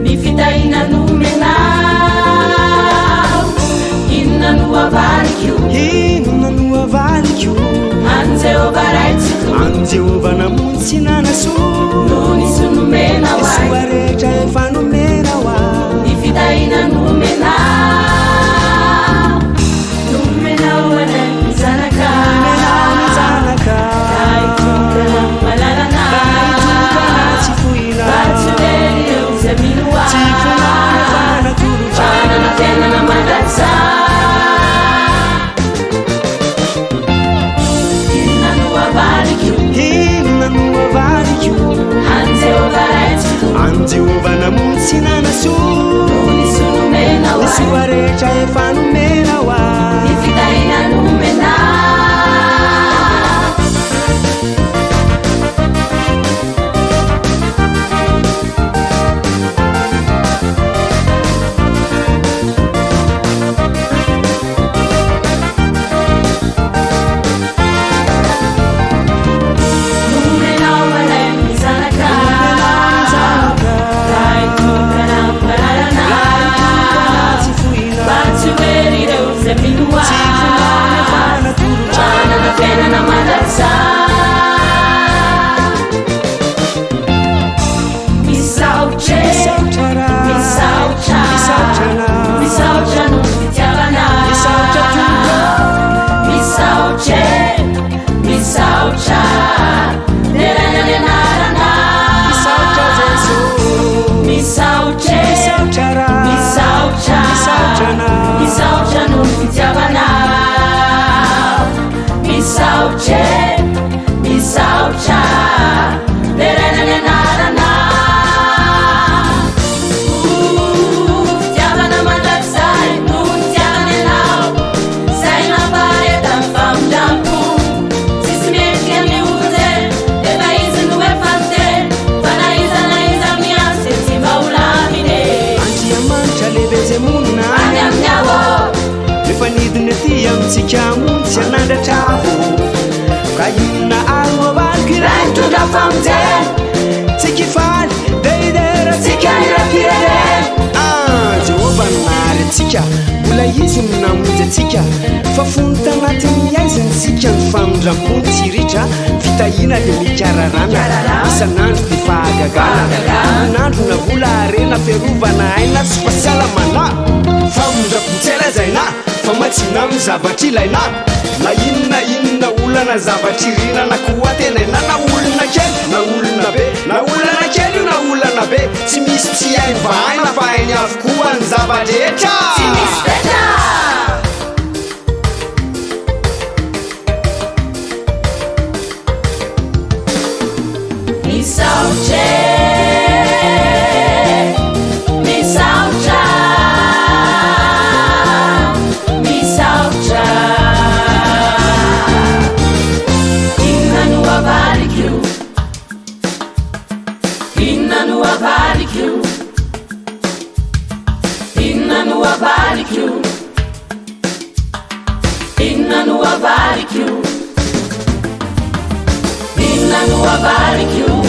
Ny fitahiana nomenao. Inona no havaliko? Inona no havaliko? An'i Jehovah Ray Tsitoha. An'i Jehovah namonjy sy nanasoa. Noho ny soa nomenao Ny ahy. soa rehetra efa nomenao ahy. Ny fitahiana nomenao. Nomenao anay ny zanaka. Nomenao ny zanaka. Lahy tokana malalana. Lahy tokana tsy foina. Mba tsy ho very ireo izay mino ahy. Tsy foina nefa natolotra. Manana fiainana mandrakizay. Inona no havaliko? Inona no havaliko? An'i Jehovah Ray Tsitoha. An'i Jehovah namonjy sy nanasoa. Noho ny soa nomenao Ny ahy. soa rehetra efa nomenao ahy. Ny fitahiana nomenao. Nomenao anay ny zanaka. Lahy tokana malalana. Tsy foina. Mba tsy ho very ireo izay mino ahy. Tsy foina nefa natolotra. Manana fiainana mandrakizay. Misaotra e. Misaotra Ray. Misaotra. Misaotra anao. Misaotra noho ny fitiavana. Misaotra Tompo. Misaotra e. Misaotra. Deraina ny anarana. Misaotra Jesosy. Misaotra e. Misaotra Ray. Misaotra. Misaotra anao. Misaotra noho ny fitiavana. Misaotra e. Misaotra. Deraina ny anarana. Oh, fitiavana mandrakizay no nitiavana anao. Izay nampahareta ny famindram-po. Tsisy mendrika ny hovonjena, efa izy no efa niteny. Fa na iza na iza miantso dia tsy mba ho lamina e. Andriamanitra lehibe izay monina Any amin'ny avo. Efa nidina aty amintsika hamonjy hanandratra avo. Ka inona ary no havaliko ilay nitondra famonjena? Tsika hifaly dia hidera antsika ny hiram-pirenena. Ah, Jehovah no nahary antsika, mbola Izy no namonjy antsika. Fa fony tanatin'ny haizina isika, ny famindram-pony tsy ritra. Fitahiana dia mikararana, isan'andro dia fahagagana. Isan'andro na vola, harena, fiarovana, aina sy fahasalamana. Famindram-po tsy hay lazaina, famatsiana amin'ny zavatra ilaina. Na inona inona olana, zavatra irina na koa antenaina. Na olona kely na olona be, na olana kely io na olana be. Tsy misy tsy hainy vahaina fa hainy avokoa ny zava-drehetra. Tsy misy fetra. Misaotra e, misaotra, misaotra. Inona no havaliko? Inona no havaliko? Inona no havaliko? Inona no havaliko? Inona no havaliko?